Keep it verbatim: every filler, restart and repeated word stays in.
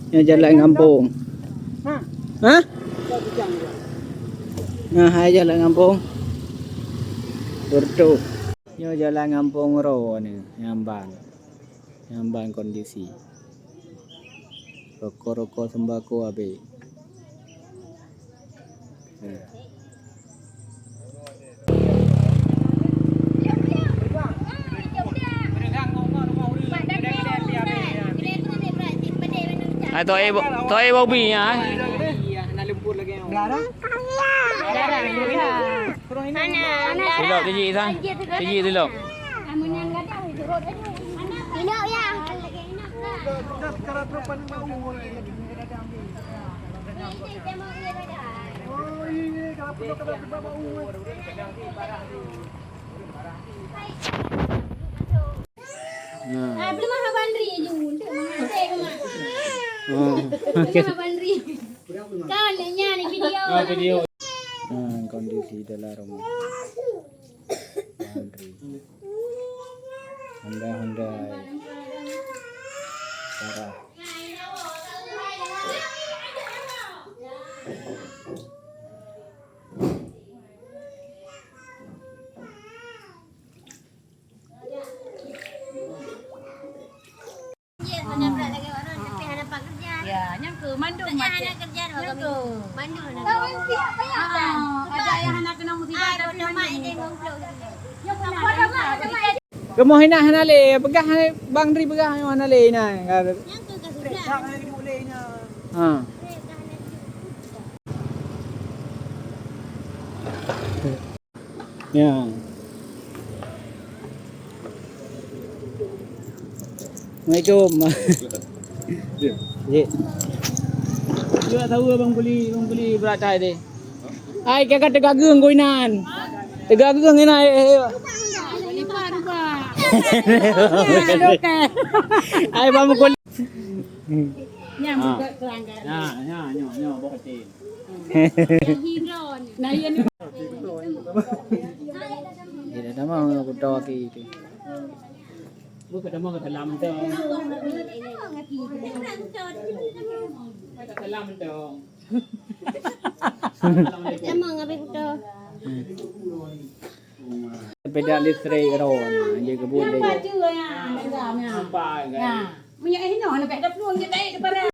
Nyoe jalan gampông. Hah? Nah, hai jalan gampông. Bertuk. Nyoe jalan gampông ro ni, nyamban. Nyamban kondisi. Rokok-rokok sembako habéh. Hai, toh eh, toh eh, Bobby nya, eh. Silop, tiji, San. Tiji, silop. Silop, ya. Ah, belum makan bandri je. Untuk makan teh ke, Mak? Oh, okey. Belum makan bandri. Kau nak nyan ni video. Ah, video. Ah, kondisi dalam rumah. Bandri. Honda-Honda. Parah. Ya, nyang keu mandum macet. Nyang keu. Mandum. Ah, ada yang hana kena musibah, tapi mandum. Geumoh inan hana lé, peugah bang Ri peugah nyoe hana lé inan. Ha. Ya. Assalamualaikum. Cik. Cuba tahu abang beli, abang beli berat tai deh. Ai, kakak teugageung ku inan. Teugageung inan, eh, eh. Ai, bang mukul. Nyang buka pelanggan. Nah, nah, nyoh, nyoh, boh kecil. Nah, iya ni. Tidak ada mau aku tahu lagi itu. Bukan ada mau ke dalam tu. Ke dalam tu. Lama ngabai kuto. Sepeda listrik ro, je kebun deh. Nampak kan? Minyak hino nak ada peluang je baik daripada.